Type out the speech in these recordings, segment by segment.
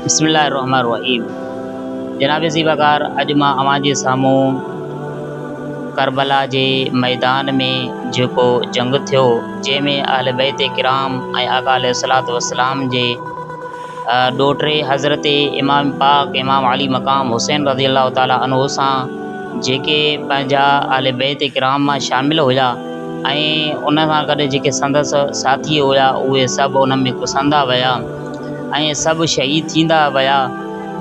بسم الله الرحمن الرحيم جناب ذي وقار اڄ مان اوهان جي سامهون ڪربلا جي ميدان ۾ جيڪو جنگ ٿيو جنهن ۾ اهل بيت ڪرام ۽ آقا عليه الصلوة والسلام جي ڏوهٽي حضرت امام پاڪ امام عالي مقام حسين رضي الله تعالٰي عنه سان جيڪي پنهنجا اهل بيت ڪرام مان شامل هيا ۽ ان سان گڏ جيڪي سندس ساٿي هيا اهي سڀ ان ۾ ڪسندا ويا ۽ سڀ شهيد ٿيندا ويا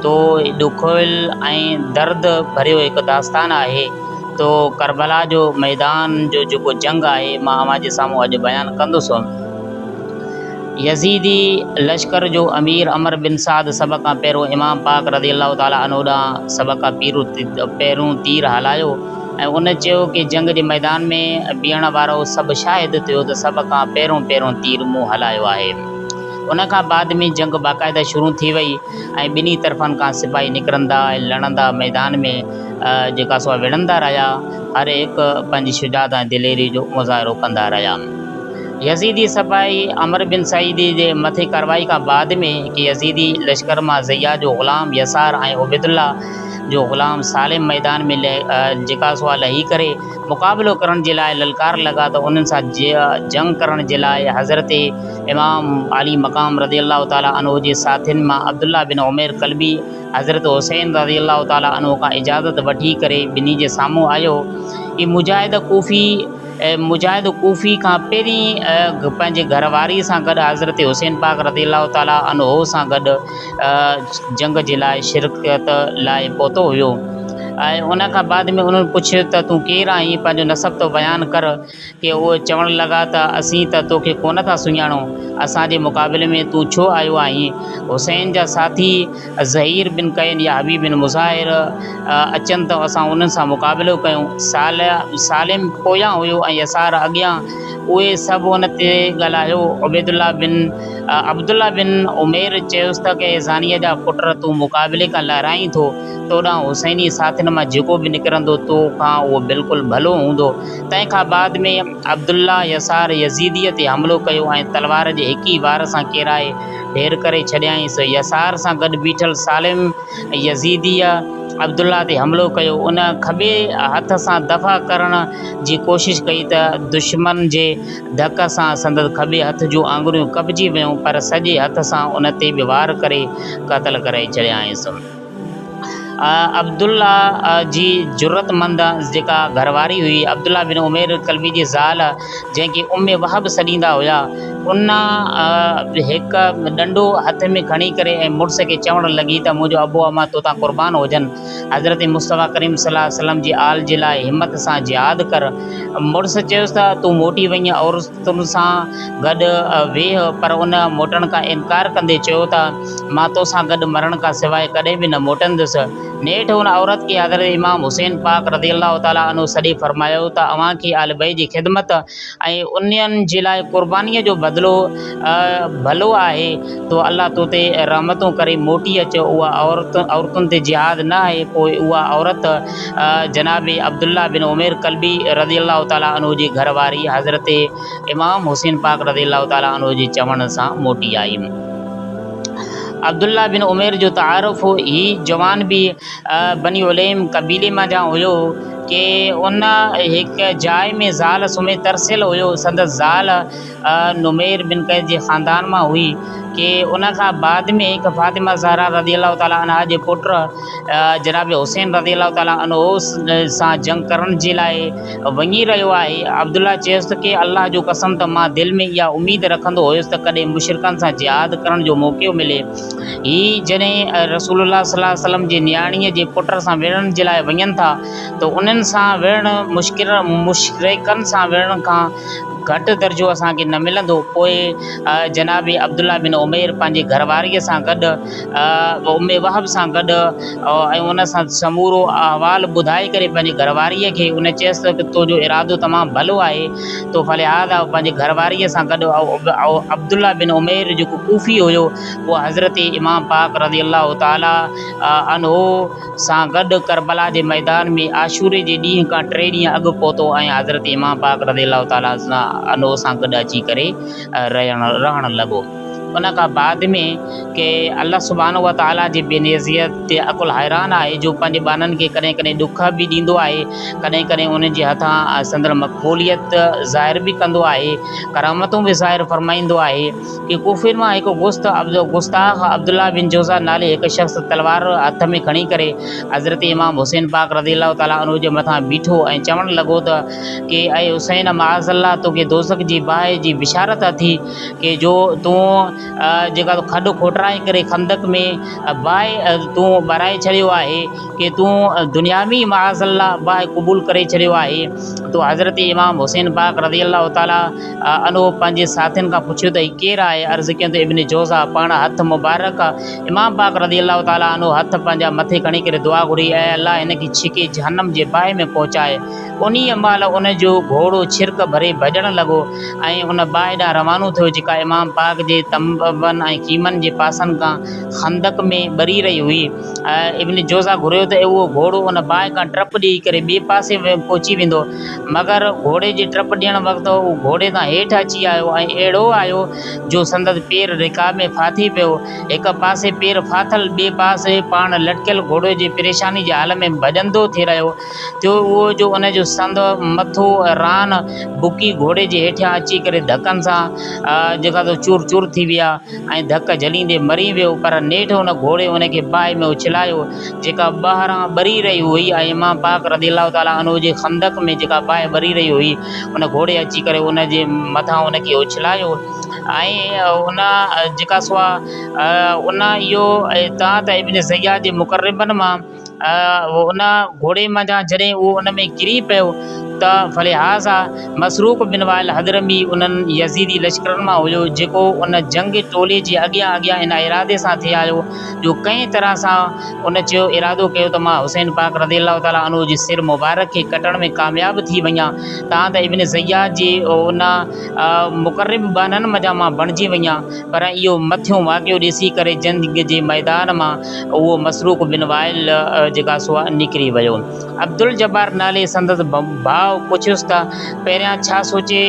تو ڏکويل ۽ درد ڀريو هڪ داستان آهي تو ڪربلا جو ميدان جو جيڪو جنگ آهي مان اوهان جي سامهون اڄ بيان ڪندس. يزيدي لشڪر جو امير عمرو بن سعد سڀ کان پهريون امام پاڪ رضي الله تعالٰي عنه ڏانهن سڀ کان پهريون تير هلايو ۽ ان چيو ڪي جنگ جي ميدان ۾ بيهڻ وارؤ سڀ شاهد ٿيو ته سڀ کان پهريون پهريون تير مون هلايو آهي. ان کان بعد ۾ جنگ باقاعده شروع ٿي وئي ۽ ٻنهي طرفن کان سپاهي نڪرندا ۽ لڙندا ميدان ۾ جيڪا سو وڙهندا رهيا. هر هڪ پنهنجي شجاعت ۽ دليري جو مظاهرو ڪندا رهيا. يزيدي سپاهي عمرو بن سعيد جي مٿي ڪارروائي کان بعد ۾ هڪ يزيدي لشڪر مان زياد جو غلام يسار ۽ عبيدالله جو غلام سالم ميدان ۾ جيڪا سو لهي ڪري مقابلو ڪرڻ جي لاء للڪار لڳا ته انهن سان جنگ ڪرڻ جي لاء حضرت امام عالي مقام رضي الله تعالٰي عنه جي ساٿين مان عبدالله بن عمير ڪلبي حضرت حسين رضي الله تعالٰي عنه کان اجازت وٺي ڪري ٻنهي جي سامهون آيو. هي مجاهد ڪوفي مجاهد ڪوفي کان پهرين پنهنجي گهر واري سان گڏ حضرت حسين پاڪ رضي الله تعالٰي عنه سان گڏ جنگ جي لاء شرڪت لاء پهتو هيو ۽ ان کان بعد ۾ انهن پڇيو ته تون ڪير آهين پنهنجو نسب ته بيان ڪر. ڪي اهي چوڻ لڳا ته اسين ته توکي ڪونه ٿا سڃاڻون، اسان جي مقابلي ۾ تون ڇو آيو آهين؟ حسين جا ساٿي ظهير بن قين يا حبيب بن مظاهر اچن ته اسان انهن سان مقابلو ڪيون. سالم پويان هيو ۽ يسار اڳيان. اهي سڀ ان تي ڳالهايو. عبيدالله بن عبدالله بن عمير چيس ته اي زانيء جا پٽ تون مقابلي کان لهرائين ٿو، تو ڏانهن حسيني ساٿين مان جيڪو به نڪرندو تو کان اهو بلڪل ڀلو هوندو. تنهن کان بعد ۾ عبدالله يسار يزيديء تي حملو ڪيو ۽ تلوار جي هڪ ئي وار سان ڪيرائي ڍير ڪري ڇڏيائينس. يسار سان گڏ بيٺل سالم يزيديء عبدالله تي حملو ڪيو. ان کٻي هٿ سان دفع ڪرڻ جي ڪوشش ڪئي ته دشمن جي ڌڪ سان سندس کٻي هٿ جون آڱريون ڪپجي ويون پر سڄي هٿ سان ان تي به وار ڪري قتل ڪري ڇڏيائينس. عبدالله جي جرئتمند جيڪا گهرواري هئي، عبدالله بن عمير ڪلبي جي زال جنهن کي ام وهب سڏيندا هيا، ان هڪ ڏنڊو هٿ ۾ کڻي ڪري ۽ مڙس کي چوڻ لڳي ته منهنجو ابو امان توتان قربان هجن، حضرت مصطفيٰ ڪريم صلي الله عليه وسلم جي آل جي لاء همت سان جهاد ڪر. مڙس چيس ته تون موٽي وڃ عورتن سان گڏ ويهه پر ان موٽڻ کان انڪار ڪندي چيو ته مان توسان گڏ مرڻ کان سواء ڪڏهن به نه موٽندس. نيٺ ان عورت کي حضرت امام حسين پاڪ رضي الله تعالٰي عنه سڏي فرمايو ته اوهان کي آل بيت جي خدمت ۽ انهن جي لاء قربانيء جو بدلو ڀلو آهي تو الله تو تي رحمتون ڪري موٽي اچ اها عورت عورتن تي جهاد نه آهي پوء اها عورت جناب عبدالله بن عمير ڪلبي رضي الله تعالٰي عنه جي گهر واري حضرت امام حسين پاڪ رضي الله تعالٰي عنه جي چوڻ سان موٽي آئي. عبدالله بن عمير جو تعارف، هي جوان به بني عليم قبيلي منجهان هيو ڪي ان هڪ جاء ۾ زال سميت ترسيل هيو، سندس زال نمير بن قيس جي خاندان مان هئي ڪي ان کان بعد ۾ هڪ فاطمه زهرا رضي الله تعالٰي عنها جي پٽ جناب حسين رضي الله تعالٰي عنه سان جنگ ڪرڻ جي لاء وڃي رهيو آهي. عبدالله چيس ته ڪي الله جو قسم ته مان دل ۾ اها اميد رکندو هيس ته ڪڏهن مشرڪن سان جهاد ڪرڻ جو موقعو ملي. هي جڏهن رسول الله صلي الله عليه وسلم جي نياڻيء جي پٽ سان وڙهڻ جي لاء وڃن ٿا ته انهن سان وڙهڻ مشرڪن سان وڙهڻ کان گهٽ درجو اسان کي نه ملندو. پوء جناب عبدالله بن عمير پنهنجي گهرواريء سان گڏ ام وهب سان گڏ ۽ ان سان سمورو احوال ٻڌائي ڪري پنهنجي گهر واريء کي ان چيس ته تنهنجو ارادو تمام ڀلو آهي تو فلهذا پنهنجي گهر واريء سان گڏ عبدالله بن عمير جيڪو ڪوفي هيو اهو حضرت امام پاڪ رضي الله تعالٰي عنه سان گڏ ڪربلا جي ميدان ۾ عاشوري جي ڏينهن کان ٽي ڏينهن اڳ پهتو ۽ حضرت امام پاڪ رضي الله تعالٰي عنه سان گڏ اچي ڪري رهڻ لڳو. ان کان بعد ۾ ڪي الله سبحانه وتعاليٰ جي بي نيازيت تي عقل حيران آهي جو پنهنجي ٻانهن کي ڪڏهن ڪڏهن ڏک به ڏيندو آهي، ڪڏهن ڪڏهن انهن جي هٿان سندن مقبوليت ظاهر به ڪندو آهي، ڪرامتون به ظاهر فرمائيندو آهي. ڪي ڪوفين مان هڪ گستاخ عبدالله بن جوزه نالي هڪ شخص تلوار هٿ ۾ کڻي ڪري حضرت امام حسين پاڪ رضي الله تعالٰي عنه جي مٿان بيٺو ۽ چوڻ لڳو ته ڪي اي حسين معاذ الله توکي دوزخ جي باهه جي بشارت اٿي ڪي جو تون جيڪا کڏ کوٽرائي ڪري خندق ۾ باهه تون ٻرائي ڇڏيو آهي ڪي تون دنيا ۾ معاذ الله باهه قبول ڪري ڇڏيو آهي تو حضرت امام حسين پاڪ رضي الله تعالٰي عنه پنهنجي ساٿين کان پڇيو ته هي ڪير آهي عرض ڪيو ته ابن جوزه پاڻ هٿ مبارڪ امام پاڪ رضي الله تعالٰي عنه هٿ پنهنجا مٿي کڻي ڪري دعا گهري اي الله هن کي ڇڪي جهنم جي باهه ۾ پهچائي انهيء مهل ان جو گهوڙو ڇرڪ ڀري ڀڄڻ لڳو ۽ ان باهه ڏانهن روانو ٿيو، جيڪا امام پاڪ جي تنبن ۽ خيمن جي پاسن کان خندق ۾ ٻري رهي هئي. ابن جوزه گهريو ته اهو گهوڙو ان باهه کان ٽپ ڏيئي ڪري ٻئي پاسي پهچي ويندو، مگر گهوڙي جي ٽپ ڏيڻ وقت هو گهوڙي تان هيٺ اچي آيو ۽ اهڙو آيو جو سندس پير رڪاب ۾ ڦاٿي پيو. هڪ پاسي پير ڦاٿل، ٻئي پاسي پاڻ لٽڪيل گهوڙي جي پريشاني جي حال ۾ ڀڄندو ٿي رهيو. ٿيو اهو جو ان جو سنڌ، مٿو ۽ ران بڪي گهوڙي جي هيٺيان اچي ڪري ڌڪن سان جيڪا سو چور چور ٿي ويا ۽ ڌڪ جهليندي مري ويو پر نيٺ ان گهوڙي ان کي باهه ۾ اڇلايو جيڪا ٻاهران ٻري رهي هئي ۽ امام پاڪ رضي الله تعالٰي عنه جي خندق ۾ جيڪا باهه ٻري رهي هئي ان گهوڙي اچي ڪري ان جي مٿان ان کي اڇلايو ۽ ان جيڪا سو ان اهو تان ته ابن زياد جي مقربن مان ان گهوڙي منجهان جڏهن اهو ان ۾ ڪري پيو ته فلهٰذا مسروق بن وائل حضرمي انهن يزيدي لشڪرن مان هيو جيڪو ان جنگ ٽولي جي اڳيان اڳيان ان ارادي سان ٿي آيو جو ڪنهن طرح سان ان چيو ارادو ڪيو ته مان حسين پاڪ رضي الله تعالٰي عنه جي سر مبارڪ کي ڪٽڻ ۾ ڪامياب ٿي وڃان تان ته ابن زياد جي ان مقرب ٻانهن منجهان مان بڻجي وڃان. پر اهو مٿيون واقعو ڏسي ڪري جنگ جي ميدان مان اهو مسروق بن وائل جيڪا سو نڪري ويو. عبدالجبار نالي سندس ڀاء پڇيس ته پهريان ڇا سوچي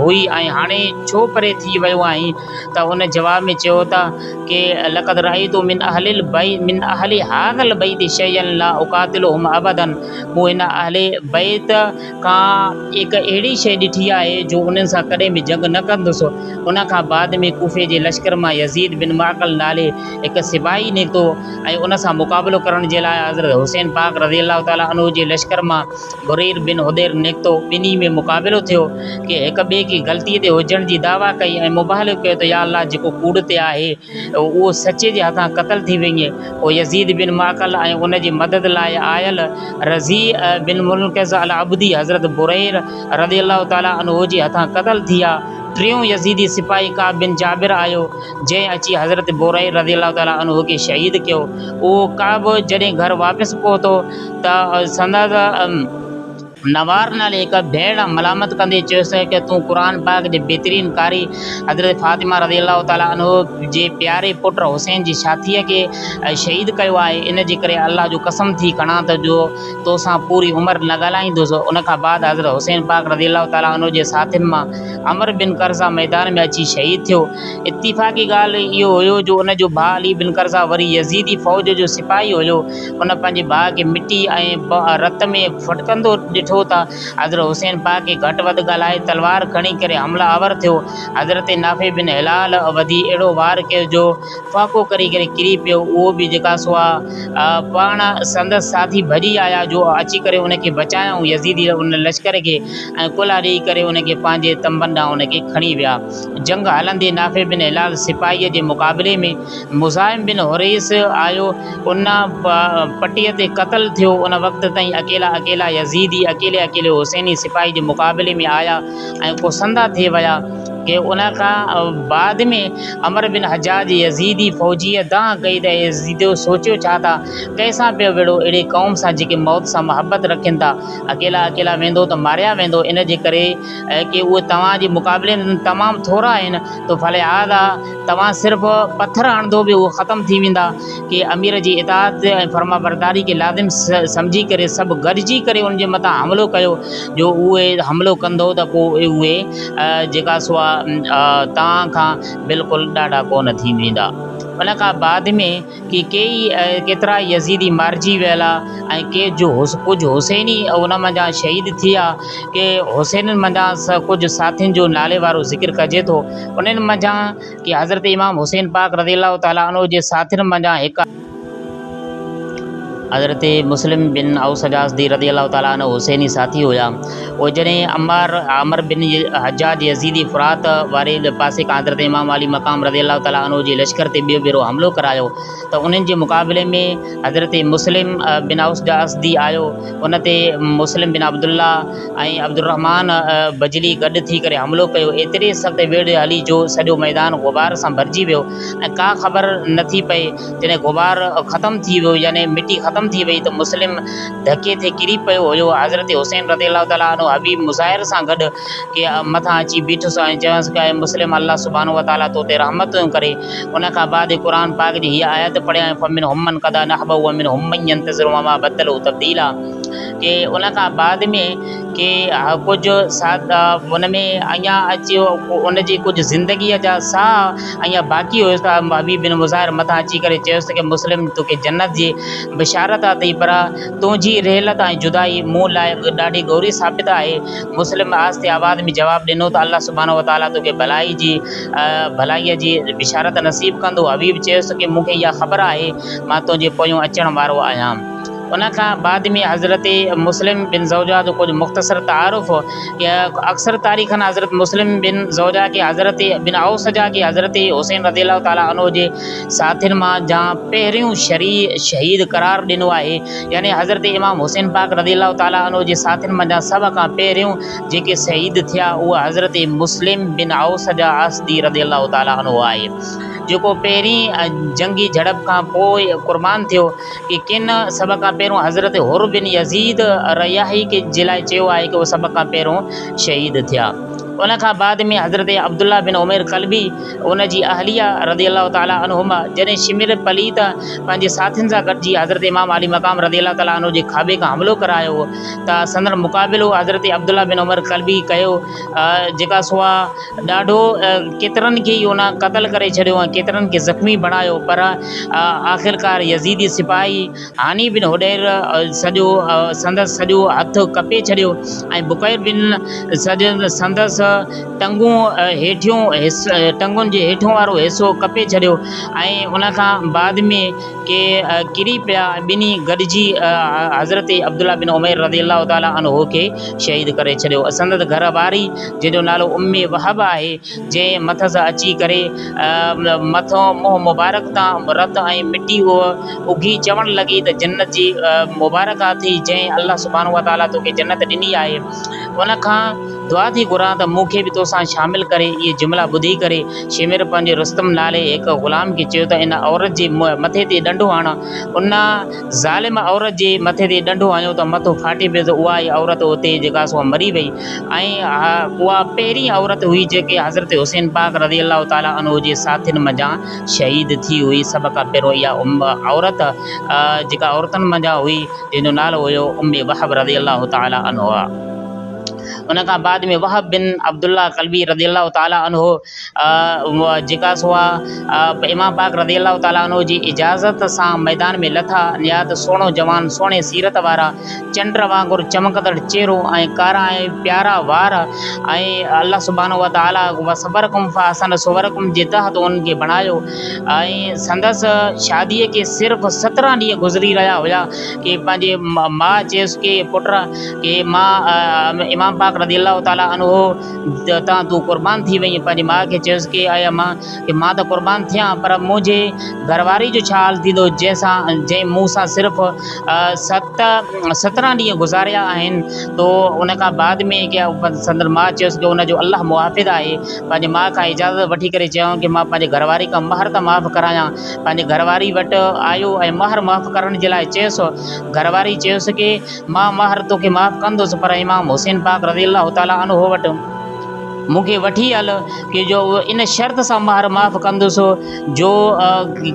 هئي ۽ هاڻي ڇو پري ٿي ويو آهين ته ان جواب ۾ چيو ته ڪي لقد رايت من اهل البيت من اهل هذا البيت شيئا لا اقاتلهم ابدا مون هن اهل بيت کان هڪ اهڙي شيء ڏٺي آهي جو انهن سان ڪڏهن به جنگ نه ڪندس. ان کان بعد ۾ ڪوفي جي لشڪر مان يزيد بن معقل نالي هڪ سپاهي نڪتو ۽ ان سان مقابلو ڪرڻ جي لاء حضرت حسين پاڪ رضي الله تعالٰي عنه جي لشڪر مان برير بن حدير نڪتو. ٻنهي ۾ مقابلو ٿيو. ڪي هڪ ٻئي کي غلطي تي هجڻ جي دعويٰ ڪئي ۽ مباهلو ڪيو ته يا الله جيڪو ڪوڙ تي آهي اهو سچي جي هٿان قتل ٿي وڃي. پوء يزيد بن معقل ۽ ان جي مدد لاء آيل رضيع بن منقذ العبدي حضرت برير رضي الله تعالٰي عنه جي هٿان قتل ٿيا. ٽيون يزيدي سپاهي ڪعب بن جابر آيو، جنهن اچي حضرت برير رضي الله تعالٰي عنه کي شهيد ڪيو. اهو ڪعب جڏهن گهر واپس پهتو ته سندس نوار نالي هڪ ڀيڻ ملامت ڪندي چيس ته تون قرآن پاڪ جي بهترين قاري حضرت فاطمه رضي الله تعالٰي عنه جي پياري پٽ حسين جي ساٿيء کي شهيد ڪيو آهي، ان جي ڪري الله جو قسم ٿي کڻان ته جو توسان پوري عمر نه ڳالهائيندس. ان کان بعد حضرت حسين پاڪ رضي الله تعالٰي عنه جي ساٿين مان عمرو بن قرظه ميدان ۾ اچي شهيد ٿيو. اتفاقي ڳالهه اهو هيو جو ان جو ڀاء علي بن قرظه وري يزيدي فوج جو سپاهي هيو. ان پنهنجي ڀاء کي مٽي ۽ رت ۾ ڦٽڪندو ڏٺو ته حضرت حسين پاڪ کي گهٽ وڌ ڳالهائي تلوار کڻي ڪري حمله آور ٿيو. حضرت نافع بن هلال وڌي اهڙو وار ڪيو جو ڦاڪو ڪري ڪري ڪري پيو. اهو به جيڪا سو پاڻ سندس ساٿي ڀڄي آيا جو اچي ڪري ان کي بچايائون يزيدي ان لشڪر کي ۽ ڪلها ڏيئي ڪري ان کي پنهنجي تنبن ڏانهن ان کي کڻي ويا. جنگ هلندي نافع بن هلال سپاهيء جي مقابلي ۾ مزاحم بن حريث آيو، ان پٽيء تي قتل ٿيو. ان وقت تائين اڪيلا اڪيلا يزيدي اڪيلي اڪيلي حسيني سپاهي جي مقابلي ۾ آيا ۽ ڪسندا ٿي ويا. ڪي ان کان بعد ۾ عمرو بن حجاج يزيدي فوجيء دانهن ڪئي ته اي يزيديو سوچيو ڇا ٿا؟ ڪنهن سان پيو وڙهو؟ اهڙي قوم سان جيڪي موت سان محبت رکين ٿا. اڪيلا اڪيلا ويندو ته ماريا ويندو. ان جي ڪري ڪي اهي توهان جي مقابلي ۾ تمام ٿورا آهن. تو فلهذا توهان صرف پٿر هڻندو به اهو ختم ٿي ويندا. ڪي امير جي اطاعت ۽ فرمانبرداري کي لازم سمجهي ڪري سڀ گڏجي ڪري ان جي مٿان حملو ڪيو جو اهي حملو ڪندو ته پوء اهي جيڪا سو توهان کان بلڪل ڏاڍا ڪونه ٿي ويندا. ان کان بعد ۾ ڪي ڪيئي ڪيترا يزيدي مارجي ويلا ۽ ڪي جو ڪجهه حسيني ان منجهان شهيد ٿيا. ڪي حسينين منجهان ڪجهه ساٿين جو نالي وارو ذڪر ڪجي ٿو. انهن منجهان ڪي حضرت امام حسين پاڪ رضي الله تعالٰي عنه جي ساٿين منجهان هڪ حضرت مسلم بن اوسجاسدي رضي الله تعالٰي عنه حسيني ساٿي هيا. اهي جڏهن عمار عمرو بن حجاج يزيدي فرات واري پاسي کان حضرت امام عالي مقام رضي الله تعالٰي عنه جي لشڪر تي ٻيو ڀيرو حملو ڪرايو ته انهن جي مقابلي ۾ حضرت مسلم بن اوسجاسدي آيو ان تي مسلم بن عبدالله ۽ عبدالرحمان بجلي گڏ ٿي ڪري حملو ڪيو. ايتري سخت ويڙهه هلي جو سڄو ميدان غبار سان ڀرجي ويو ۽ ڪا خبر نه ٿي پئي. جڏهن غبار ختم ٿي ويو يعني مٽي ختم ٿي وئي ته مسلم ڌڪي تي ڪري پيو هيو. حضرت حسين رضي الله تعالٰي عنه حبيب مظاهر سان گڏ ڪي مٿان اچي بيٺس ۽ چيس ته اي مسلم الله سبحانه وتعالٰي تو تي رحمتون ڪري. ان کان بعد قرآن پاڪ جي هيء آيت پڙهيائين فمنهم من قضيٰ نحبه ومنهم من ينتظر وما بدلوا تبديلا ڪي ان کان بعد ۾ ڪي ڪجهه ساعت ان ۾ اڃا اچي ان جي ڪجهه زندگيء جا ساهه اڃا باقي هيس ته حبيب بن مظاهر مٿان اچي ڪري چيس ته مسلم توکي جنت جي بشارت اٿئي پر تنهنجي رحلت ۽ جدائي مون لاء ڏاڍي ڳوري ثابت آهي. مسلم آهستي آواز ۾ جواب ڏنو ته الله سبحانه وتعاليٰ توکي ڀلائي جي ڀلائيء جي بشارت نصيب ڪندو. حبيب چيس ته مون کي اها خبر آهي مان تنهنجي پويون اچڻ وارو آهيان. ان کان بعد ۾ حضرت مسلم بن زوجه جو ڪجهه مختصر تعارف، اڪثر تاريخن حضرت مسلم بن زوجه کي حضرت بن عوسجه کي حضرت حسين رضي الله تعالٰي عنه جي ساٿين مان جان پهريون شهيد قرار ڏنو آهي يعني حضرت امام حسين پاڪ رضي الله تعالٰي عنه جي ساٿين منجهان سڀ کان پهريون جيڪي شهيد ٿيا اهي حضرت مسلم بن عوسجه اسدي رضي الله تعالٰي عنه آهي جيڪو پهرين جنگي جهڙپ کان پوء قربان ٿيو. ڪي ڪن سڀ کان پهريون حضرت حر بن يزيد رياحي جي لاء چيو آهي ته اهي سڀ کان پهريون شهيد ٿيا. ان کان بعد ۾ حضرت عبدالله بن عمير ڪلبي ان جي اهليه رضي الله تعالٰي عنهما جڏهن شمر پليت پنهنجي ساٿين سان گڏجي حضرت امام عالي مقام رضي الله تعالٰي عنه جي کاٻي کان حملو ڪرايو ته سندن مقابلو حضرت عبدالله بن عمر ڪلبي ڪيو جيڪا سوا ڏاڍو ڪيترن کي ئي ان قتل ڪري ڇڏيو ۽ ڪيترن کي زخمي بڻايو پر آخرڪار يزيدي سپاهي هاني بن حدير سڄو سندس سڄو هٿ ڪپي ڇڏيو ۽ بڪير بن سندس ٽنگون هيٺيون ٽنگن جي هيٺون وارو حصو ڪپي ڇڏيو ۽ ان کان بعد ۾ ڪي ڪري پيا ۽ ٻنهي گڏجي حضرت عبدالله بن عمير رضي الله تعالٰي عنه کي شهيد ڪري ڇڏيو. سندس گهر واري جنهن جو نالو ام وهب آهي، جنهن مٿس اچي ڪري مٿو منهن مبارڪ تان رت ۽ مٽي اگهي چوڻ لڳي ته جنت جي مبارڪ اٿئي جنهن الله سبحانه وتعالٰي توکي جنت ڏني آهي. ان کان دعا ٿي گهران ته مون کي به توسان شامل ڪري. اهي جملا ٻڌي ڪري شمر پنهنجي رستم نالي هڪ غلام کي چيو ته ان عورت جي مٿي تي ڏنڊو هڻ. ان ظالم عورت جي مٿي تي ڏنڊو هنيو ته مٿو ڦاٽي پيس. اها ئي عورت اتي جيڪا سو مري وئي ۽ اها پهرين عورت هئي جيڪي حضرت حسين پاڪ رضي الله تعالٰي عنه جي ساٿين منجهان شهيد ٿي هئي. سڀ کان پهريون اها عورت جيڪا عورتن منجهان هئي. جنهن جو نالو هيو ام وهب رضي الله تعالٰي عنها. ان کان بعد ۾ وهب بن عبدالله ڪلبي رضي الله تعالٰي عنه جيڪا سو امام پاڪ رضي الله تعالٰي عنه جي اجازت سان ميدان ۾ لٿا. نهايت سهڻو جوان، سهڻي سيرت وارا، چنڊ وانگر چمڪندڙ چهرو ۽ ڪارا ۽ پيارا وار ۽ الله سبحانه وتعالٰي وصورڪم فاحسن صورڪم جي تحت انهن کي بڻايو. ۽ سندس شاديء کي صرف 17 ڏينهن گذري رهيا هيا ڪي پنهنجي ماء چيس ڪي پٽ ڪي مان امام پاڪ رضي الله تعالٰي عنه تان تون قربان ٿي وئين پنهنجي ماء کي چيس ڪي اي امان ڪي مان ته قربان ٿيان پر منهنجي گهر واري جو ڇا حال ٿيندو جنهن سان جنهن مون سان صرف 17 ڏينهن گذاريا آهن تو ان کان بعد ۾ ڪي سندن ماء چيس ڪي ان جو الله محافظ آهي پنهنجي ماء کان اجازت وٺي ڪري چيائون ڪي مان پنهنجي گهر واري کان مهر ته معاف ڪرايان. پنهنجي گهر واري وٽ آيو ۽ مهر معاف ڪرڻ جي لاء چيس. گهر واري چيس ڪي مان مهر توکي معاف ڪندس پر امام حسين پاڪ رضي الله تعالٰي عنه وٽ. مون کي وٺي هل ڪي جو ان شرط سان مهر معاف ڪندس جو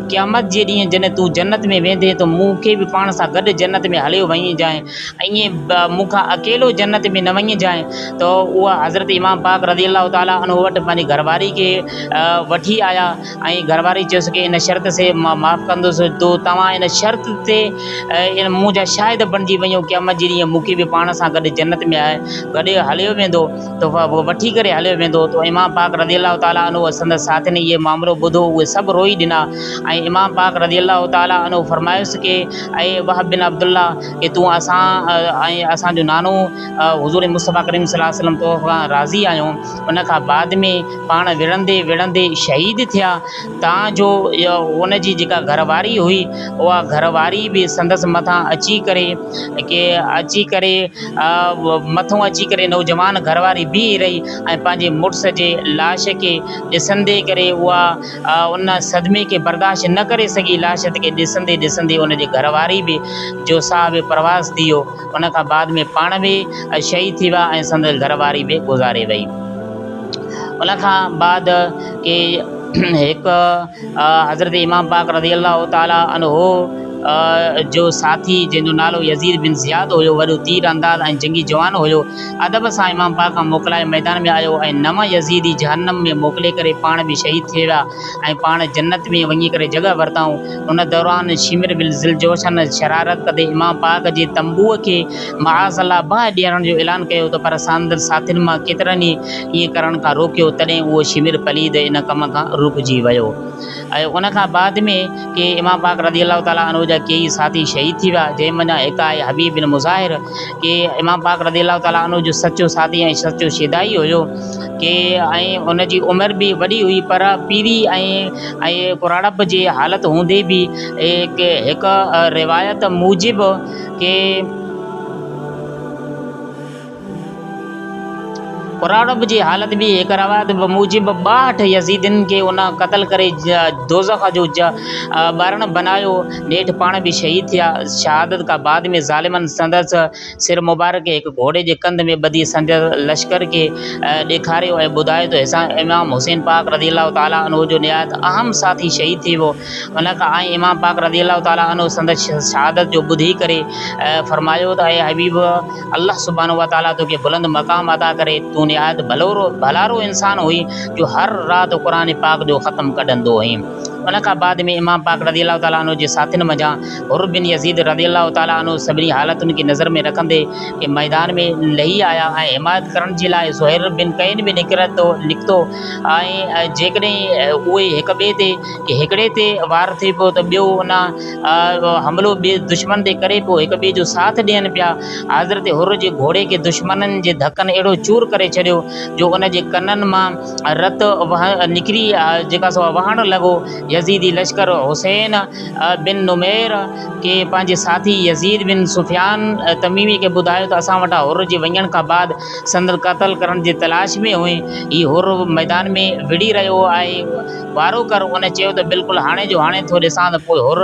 قيامت جي ڏينهن جڏهن تون جنت ۾ ويندين ته مون کي به پاڻ سان گڏ جنت ۾ هليو وڃجانء ائين مون کان اڪيلو جنت ۾ نه وڃجانء ته اها حضرت امام پاڪ رضي الله تعالٰي عنه وٽ پنهنجي گهر واري کي وٺي آيا ۽ گهر واري چيس ڪي ان شرط سي مان معاف ڪندس تو توهان ان شرط تي منهنجا شاهد بڻجي وڃو قيامت جي ڏينهن مون کي به پاڻ سان گڏ جنت ۾ گڏ هليو ويندو ته وٺي ڪري هليو ويندو ته امام پاڪ رضي الله تعالٰي عنه سندس ساٿين اهي معاملو ٻڌو اهي سڀ روئي ڏنا ۽ امام پاڪ رضي الله تعالٰي عنه فرمايس ڪي اي وهب بن عبدالله ڪي تون اسان ۽ اسان جو نانو حضور مصطفيٰ ڪريم صلي الله عليه وسلم تو کان راضي آهيون ان کان بعد ۾ پاڻ وڙهندي وڙهندي شهيد ٿيا تان جو ان جي جيڪا گهر واري هئي اها گهر واري به سندس مٿان اچي ڪري ڪي اچي ڪري مٿون اچي ڪري نوجوان گهر واري بيهي رهي ۽ پنهنجي مڙس جي لاش کي ڏسندي ڪري اها ان صدمي کي برداشت نه ڪري سگهي لاش کي ڏسندي ڏسندي ان جي گهر واري به جو ساهه به پرواز ٿي ويو ان کان بعد ۾ پاڻ به شهيد ٿي ويا ۽ سندس گهر واري به گذاري وئي. ان کان بعد ڪي هڪ حضرت امام پاڪ رضي الله تعالٰي عنه جو ساٿي جنهن جو نالو يزيد بن زياد هيو وڏو تير انداز ۽ جنگي جوان هيو ادب سان امام پاڪ کان موڪلائي ميدان ۾ آيو ۽ نو يزيدي جهنم ۾ موڪلي ڪري پاڻ به شهيد ٿي ويا ۽ پاڻ جنت ۾ وڃي ڪري جڳهه ورتائون. ان دوران شمر بن ذوالجوشن شرارت ڪندي امام پاڪ جي تنبوء کي معاذ الله باهه ڏيارڻ جو اعلان ڪيو ته پر سندس ساٿين مان ڪيترن ئي ائين ڪرڻ کان روڪيو تڏهن اهو شمر پليد ان ڪم کان رڪجي ويو ۽ ان کان بعد ۾ ڪي امام پاڪ رضي الله تعالٰي عنه جا ڪيئي ساٿي شهيد ٿي ويا جنهن منجهان هڪ آهي حبيب بن مظاهر ڪي امام پاڪ رضي الله تعالٰي عنه جو سچو ساٿي ۽ سچو شيدائي هيو ڪي ۽ ان جي عمر به وڏي هئي پر پيري ۽ ۽ ڪراڙپ جي حالت هوندي به هڪ روايت موجب ڪي ڪراڙپ جي حالت به هڪ روايت موجب 62 يزيدين کي ان قتل ڪري دوزخ جو ٻارڻ بنايو نيٺ پاڻ به شهيد ٿيا شهادت کان بعد ۾ ظالمن سندس سر مبارڪ کي هڪ گهوڙي جي ڪنڌ ۾ ٻڌي سندس لشڪر کي ڏيکاريو ۽ ٻڌايو ته هسان امام حسين پاڪ رضي الله تعالٰي عنه جو نهايت اهم ساٿي شهيد ٿي ويو. ان کان ۽ امام پاڪ رضي الله تعالٰي عنه سندس شهادت جو ٻڌي ڪري فرمايو ته اي حبيب! الله سبحانه وتعالٰي توکي بلند مقام عطا ڪري، تون نهايت ڀلارو انسان هئين جو هر رات قرآن پاڪ جو ختم ڪڍندو هئين. ان کان بعد ۾ امام پاڪ رضي الله تعالٰي عنه جي ساٿين منجهان حر بن يزيد رضي الله تعالٰي عنه سڀني حالتن کي نظر ۾ رکندي ڪي ميدان ۾ لهي آيا ۽ حمايت ڪرڻ جي لاء زهير بن قين به نڪتو ۽ جيڪڏهن اهي هڪ ٻئي تي ڪي هڪڙي تي وار ٿئي پيو ته ٻيو ان حملو ٻئي دشمن تي ڪري پيو هڪ ٻئي جو ساٿ ڏين پيا حضرت حر جي گهوڙي کي دشمنن جي ڌڪن اهڙو چور ڪري ڇڏيو جو ان جي ڪنن مان رت نڪري جيڪا سو وهڻ لڳو. يزيدي لشڪر حسين بن نمير کي پنهنجي ساٿي يزيد بن سفيان تميمي کي ٻڌايو ته اسان وٽان حر جي وڃڻ کان بعد سندن قتل ڪرڻ جي تلاش ۾ هئين. هي حر ميدان ۾ وڙهي رهيو آهي وارو ڪر. ان چيو ته بلڪل هاڻي جو هاڻي ٿو ڏسان ته پوء حر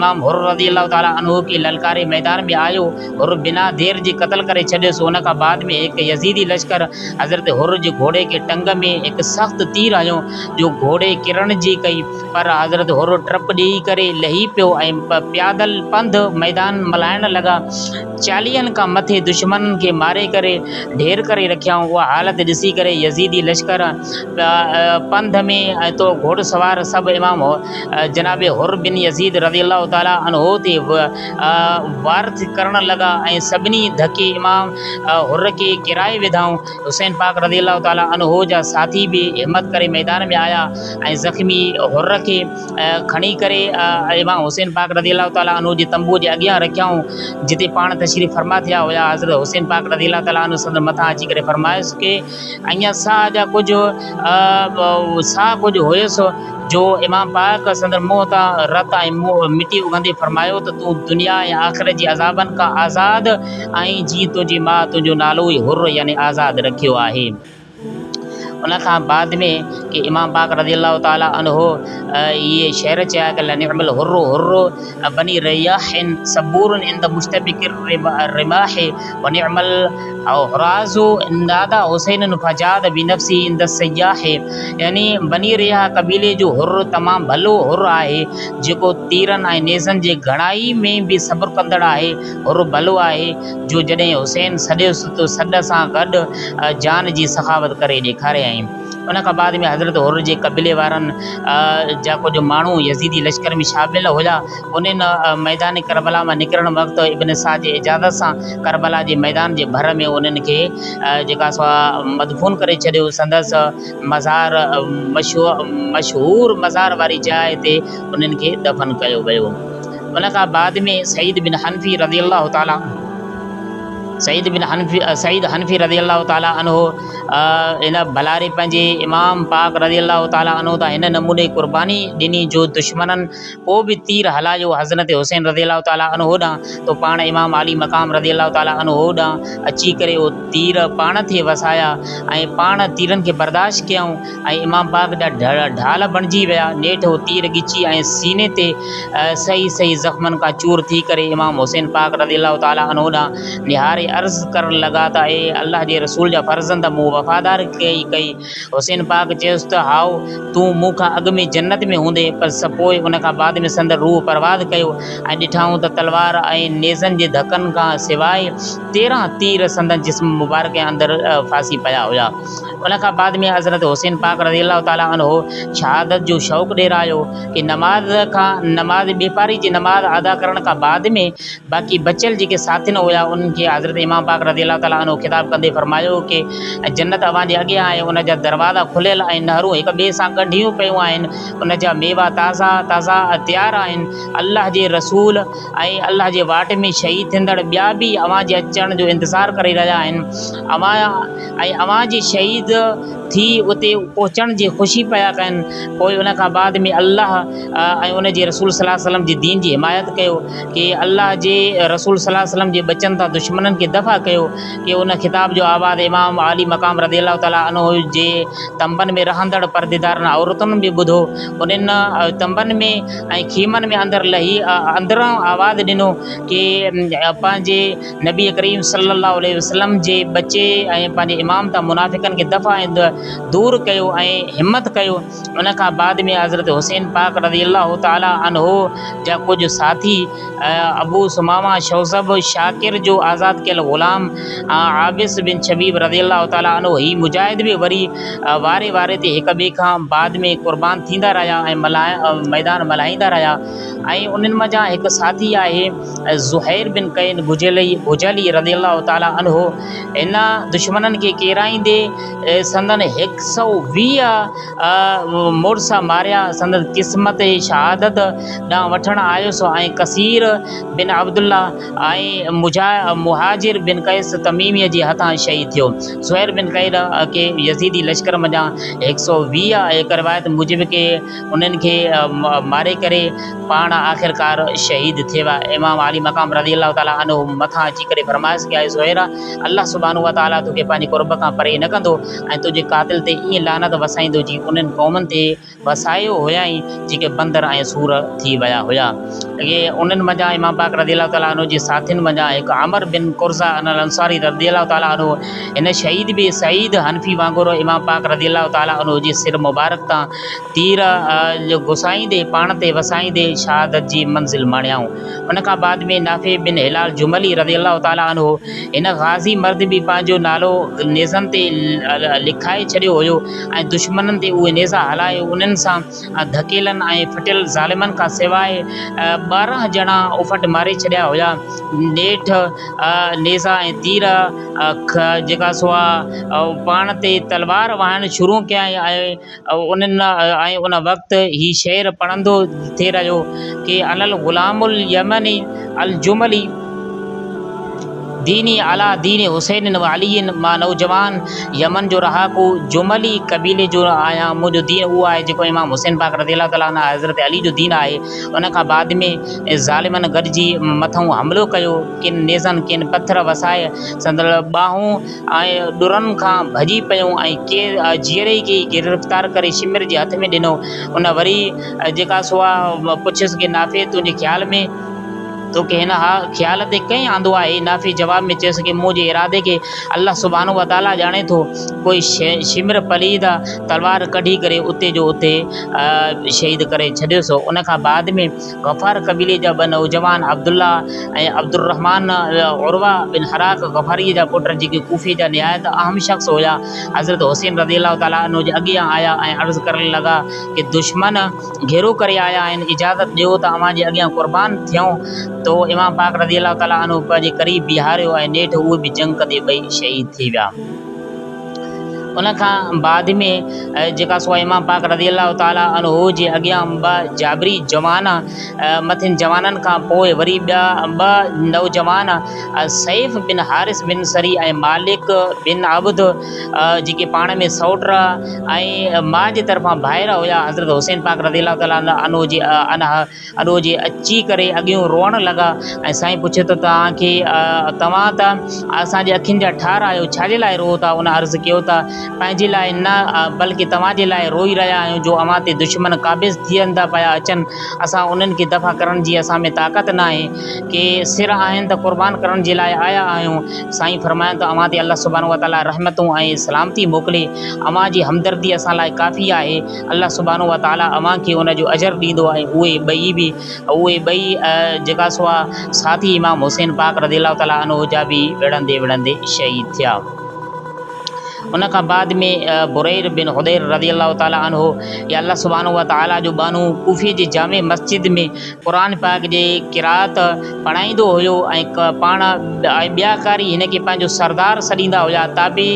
امام حر رضي الله تعالٰي عنه کي للڪاري ميدان ۾ آيو. حر بنا دير جي قتل ڪري ڇڏيس. ان کان بعد ۾ هڪ يزيدي لشڪر حضرت حر جي گهوڙي کي ٽنگ ۾ هڪ سخت تير هنيو جو گهوڙي ڪرڻ جي ڪئي پر حضرت حر ٽپ ڏيئي ڪري لهي پيو ۽ پيادل پنڌ ميدان ملهائڻ لڳا. چاليهن کان مٿي دشمنن کي ماري ڪري ڍير ڪري رکيائون. اها حالت ڏسي ڪري يزيدي لشڪر پنڌ ۾ تو گهوڙ سوار سڀ امام جناب حر بن يزيد رضي الله تعالٰي عنه تي وار ڪرڻ لڳا ۽ سڀني ڌڪي امام حر کي ڪيرائي وڌائون. حسين پاڪ رضي الله تعالٰي عنه جا ساٿي به همت ڪري ميدان ۾ آيا ۽ زخمي حر کي کڻي ڪري امام حسين پاڪ رضي الله تعالٰي عنه جي تنبوء جي اڳيان رکيائون جتي پاڻ تشريف فرما ٿيا هيا. حضرت حسين پاڪ رضي الله تعالٰي عنه سندن مٿان اچي ڪري فرمايس ڪي اڃا ساهه جا ڪجهه ساهه ڪجهه هيس جو امام پاڪ سندن منهن تان رت ۽ مٽي اگهندي فرمايو ته تون دنيا ۽ آخرت جي عذابن کان آزاد آهين جيئن تنهنجي ماء تنهنجو نالو ئي حر يعني آزاد رکيو آهي. ان کان بعد ۾ ڪي امام پاڪ رضي الله تعالٰي عنه اهي شعر چيا ڪه لنعم الحر حر بني رياح صبور عند مشتبڪ الرماح ونعم الحراز نادى حسين فجاد بنفسه عند السياح يعني بني رياح قبيلي جو حر تمام ڀلو حر آهي جيڪو تيرن ۽ نيزن جي گهڻائي ۾ به صبر ڪندڙ آهي حر ڀلو آهي جو جڏهن حسين سڏيس ته سڏ سان گڏ جان جي سخاوت ڪري ڏيکاريائين. ان کان بعد ۾ حضرت حر جي قبيلي وارن جا ڪجهه ماڻهو يزيدي لشڪر ۾ شامل هيا. انهن ميدان ڪربلا مان نڪرڻ وقت ابن سعد جي اجازت سان ڪربلا جي ميدان جي ڀر ۾ انهن کي جيڪا سو مدفون ڪري ڇڏيو. سندس مزار مشهور مزار واري جاء تي انهن کي دفن ڪيو ويو. ان کان بعد ۾ سعيد بن حنفي رضي الله تعالٰي سعيد بن حنفي سعيد حنفي رضي الله تعالٰي عنه ان ڀلاري پنهنجي امام پاڪ رضي الله تعالٰي عنه تان هن نموني قرباني ڏني جو دشمنن ڪو به تير هلايو حضرت حسين رضي الله تعالٰي عنه ڏانهن ته پاڻ امام عالي مقام رضي الله تعالٰي عنه ڏانهن اچي ڪري اهو تير پاڻ ٿي وسايا ۽ پاڻ تيرن کي برداشت ڪيائون ۽ امام پاڪ جا ڍال بڻجي ويا. نيٺ هو تير ڳچي ۽ سيني تي صحيح صحيح زخمن کان چور ٿي ڪري امام حسين پاڪ رضي الله تعالٰي عنه ڏانهن نهاري عرض ڪرڻ لڳا ته اي الله جي رسول جا فرزند مون وفاداري ڪئي. حسين پاڪ چيس ته هائو تون مون کان اڳ ۾ جنت ۾ هوندين پس پوء ان کان بعد ۾ سندن روح پرواز ڪيو ۽ ڏٺائون ته تلوار ۽ نيزن جي ڌڪن کان سواء 13 تير سندن جسم مبارڪ جي اندر ڦاسي پيا هيا. ان کان بعد ۾ حضرت حسين پاڪ رضي الله تعالٰي عنه شهادت جو شوق ڏيرايو ڪي نماز کان نماز ٻيپاري جي نماز ادا ڪرڻ کان بعد ۾ باقي بچيل جيڪي ساٿين هيا انهن کي حضرت امام پاڪ رضي الله تعالٰي عنه خطاب ڪندي فرمايو ڪي جنت اوهان جي اڳيان آهي ان جا دروازا کليل ۽ نهرون هڪ ٻئي سان ڳنڍيون پيون آهن ان جا ميوا تازا تازا تيار آهن الله جي رسول ۽ الله جي واٽ ۾ شهيد ٿيندڙ ٻيا به اوهان جي اچڻ جو انتظار ڪري رهيا آهن اوهان ۽ اوهان جي شهيد ٿي اتي پهچڻ جي خوشي پيا ڪن. پوء ان کان بعد ۾ الله ۽ ان جي رسول صلي الله عليه وسلم جي دين جي حمايت ڪيو ڪي الله جي رسول صلي الله عليه وسلم جي ٻچن تان دشمنن کي دفع ڪيو ڪي ان خطاب جو آواز امام عالي مقام رضي الله تعالٰي عنه جي تنبن ۾ رهندڙ پرديدارن عورتن به ٻڌو انهن تنبن ۾ ۽ خيمن ۾ اندر لهي اندران آواز ڏنو ڪي پنهنجي نبي ڪريم صلي الله عليه وسلم جي ٻچي ۽ پنهنجي امام تان منافقن کي دفع ۽ دور ڪيو ۽ همت ڪيو. ان کان بعد ۾ حضرت حسين پاڪ رضي الله تعالٰي عنه جا ڪجهه ساٿي ابو ثمامه شوذب شاڪر جو آزاد ڪيل غلام عابس بن شبيب رضي الله تعالٰي عنه هي مجاهد به وري واري واري تي هڪ ٻئي کان بعد ۾ قربان ٿيندا رهيا ۽ ميدان ملهائيندا رهيا ۽ انهن منجهان هڪ ساٿي آهي زهير بن قين بجلي بجلي رضي الله تعالٰي عنه هن دشمنن کي ڪيرائيندي سندن هڪ سئو 20 مڙس ماريا، سندس قسمت شهادت ڏانهن وٺڻ آيس ۽ ڪثير بن عبدالله ۽ مهاجر بن قيس تميميء جي هٿان شهيد ٿيو. زهير بن قين کي يزيدي لشڪر منجهان هڪ سئو 20 هڪ روايت موجب ڪي انهن کي ماري ڪري پاڻ آخرڪار شهيد ٿيوا. امام عالي مقام رضي الله تعالٰي عنه مٿان اچي ڪري فرمايس ڪي اي زهير! الله سبحانه وتعالٰي توکي پنهنجي قرب کان پري نه ڪندو ۽ تنهنجي قاتل تي ائين لعنت وسائيندو جيئن انهن قومن تي وسايو هيائين جيڪي بندر ۽ سور ٿي ويا هيا. اهي انهن منجهان امام پاڪ رضي الله تعالٰي عنه جي ساٿين منجهان هڪ عمرو بن قرظه الانصاري رضي الله تعالٰي عنه هن شهيد به سعيد حنفي وانگر امام پاڪ رضي الله تعالٰي عنه جي سر مبارڪ تان تير گسائيندي پاڻ تي وسائيندي شهادت جي منزل ماڻيائون. ان کان بعد ۾ نافع بن هلال جملي رضي الله تعالٰي عنه هن غازي مرد به پنهنجو نالو نيزن تي لکائي ڇڏيو هيو ۽ دشمنن تي اهي نيزا هلائي انهن سان ڌڪيلن ۽ ڦٽيل ظالمن کان سواء 12 ڄڻا اڦٽ ماري ڇڏيا هيا. نيٺ نيزا ۽ تير جيڪا سو پاڻ تي تلوار وهائڻ شروع ڪيائين ۽ انهن ۽ ان وقت هي شعر پڙهندو ٿي رهيو ڪي انا الغلام اليمني الجملي ديني عليٰ دين حسين و علي مان نوجوان يمن جو رهاڪو جملي قبيلي جو آهيان منهنجو دين اهو آهي جيڪو امام حسين پاڪ رضي الله تعالٰي عنه حضرت علي جو دين آهي ان کان بعد ۾ ظالمن گڏجي مٿئون حملو ڪيو ڪن نيزن ڪن پٿر وسائي سندس ٻانهون ۽ ڏرن کان ڀڄي پيون ۽ ڪي جيئري ئي گرفتار ڪري شمر جي هٿ ۾ ڏنو ان وري جيڪا سو پڇيس ڪي نافع تنهنجي خيال ۾ توکي هن خيال تي ڪنهن آندو آهي؟ نافع جواب ۾ چيس ڪي منهنجي ارادي کي الله سبحانه وتعاليٰ ڄاڻي ٿو. پوء شمر پليد تلوار ڪڍي ڪري اتي جو اتي شهيد ڪري ڇڏيس. ان کان بعد ۾ غفار قبيلي جا ٻه نوجوان عبدالله ۽ عبدالرحمان عروه بن حراڪ غفاريء جا پٽ جيڪي ڪوفي جا نهايت اهم شخص هيا حضرت حسين رضي الله تعاليٰ عنه جي اڳيان آيا ۽ عرض ڪرڻ لڳا ڪي دشمن گهيرو ڪري آيا آهن اجازت ڏيو ته اوهان جي اڳيان قربان ٿيون تو امام پاڪ رضي الله تعالٰي عنه پنهنجي قريب بيهاريو ۽ نيٺ اهي به جنگ ڪندي ٻئي شهيد ٿي ويا. ان کان بعد ۾ جيڪا سو امام پاڪ رضي الله تعالٰي عنه جي اڳيان ٻه جابري جوان مٿين جوانن کان پوء وري ٻيا ٻه نوجوان سيف بن حارث بن سري ۽ مالڪ بن عبد جيڪي پاڻ ۾ سئوٽ ۽ ماء جي طرفان ڀائر هيا، حضرت حسين پاڪ رضي الله تعالٰي عنه جي عنه جي اچي ڪري اڳيون روئڻ لڳا ۽ سائين پڇيو ته توهان کي توهان ته اسان جي اکين جا ٺار آهيو ڇا جي لاء روئو ٿا؟ ان عرض ڪيو ته پنهنجي لاء نه بلڪه توهان جي لاء روئي رهيا آهيون جو اوهان تي دشمن قابض ٿيندا پيا اچن اسان انهن کي دفع ڪرڻ جي اسان ۾ طاقت ناهي ڪي سر آهن ته قربان ڪرڻ جي لاء آيا آهيون. سائين فرمايو ته اوهان تي الله سبحانه وتعاليٰ رحمتون ۽ سلامتي موڪلي، اوهان جي همدردي اسان لاء ڪافي آهي، الله سبحانه وتعاليٰ اوهان کي ان جو اجر ڏيندو ۽ اهي ٻئي به اهي ٻئي جيڪا سو ساٿي امام حسين پاڪ رضي الله تعاليٰ عنه جا به وڙهندي وڙهندي شهيد ٿيا. ان کان بعد ۾ برير بن حدير رضي الله تعالٰي عنه يا الله سبحانه وتعالٰي جو ٻانهو ڪوفي جي جامع مسجد ۾ قرآن پاڪ جي قرائت پڙهائيندو هيو ۽ پاڻ ۽ ٻيا قاري هن کي پنهنجو سردار سڏيندا هيا تابعي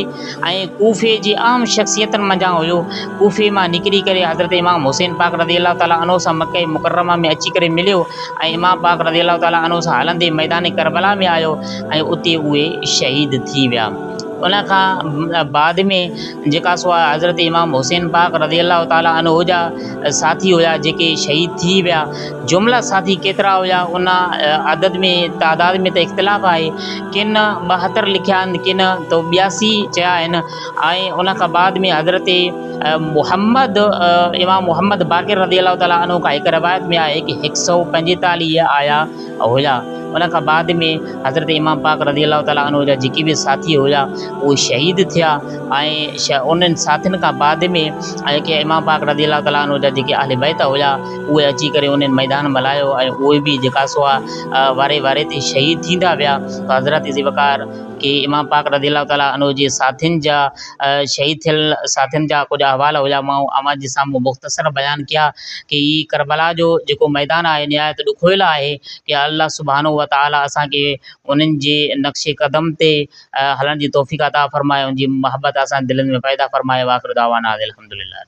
۽ ڪوفي جي اهم شخصيتن منجهان هيو ڪوفي مان نڪري ڪري حضرت امام حسين پاڪ رضي الله تعالٰي عنه سان مڪه مڪرمه ۾ اچي ڪري مليو ۽ امام پاڪ رضي الله تعالٰي عنه سان هلندي ميدان ڪربلا ۾ آيو ۽ اتي اهي شهيد ٿي ويا. ان کان بعد ۾ جيڪا سو حضرت امام حسين پاڪ رضي الله تعالٰي عنه جا ساٿي هيا جيڪي شهيد ٿي ويا جمله ساٿي ڪيترا هيا ان عدد ۾ تعداد ۾ ته اختلاف آهي ڪن 72 لکيا آهن ڪن ته 82 چيا آهن ۽ ان کان بعد ۾ حضرت محمد امام محمد باقر رضي الله تعالٰي عنه کان هڪ روايت ۾ آهي ڪي 145 آيا هيا ان کان بعد ۾ حضرت امام پاڪ رضي الله تعالٰي عنه جا جيڪي به ساٿي هيا اهي شهيد ٿيا ۽ انهن ساٿين کان بعد ۾ جيڪي امام پاڪ رضي الله تعالٰي عنه جا جيڪي اهل بيت هيا اهي اچي ڪري انهن ميدان ملهايو ۽ اهي به جيڪا سو واري واري تي شهيد ٿيندا ويا ته حضرت ذي وقار ڪي امام پاڪ رضي الله تعالٰي عنه جي ساٿين جا شهيد ٿيل ساٿين جا ڪجهه احوال هيا مان اوهان جي سامهون مختصر بيان ڪيا ڪي هي ڪربلا جو جيڪو ميدان آهي نهايت ڏکويل آهي ڪي الله سبحانه وتعالٰي اسان کي انهن جي نقش قدم تي هلڻ جي توفيق عطا فرمائي ان جي محبت اسان جي دلين ۾ پيدا فرمائي واخر دعوانا الحمدلله.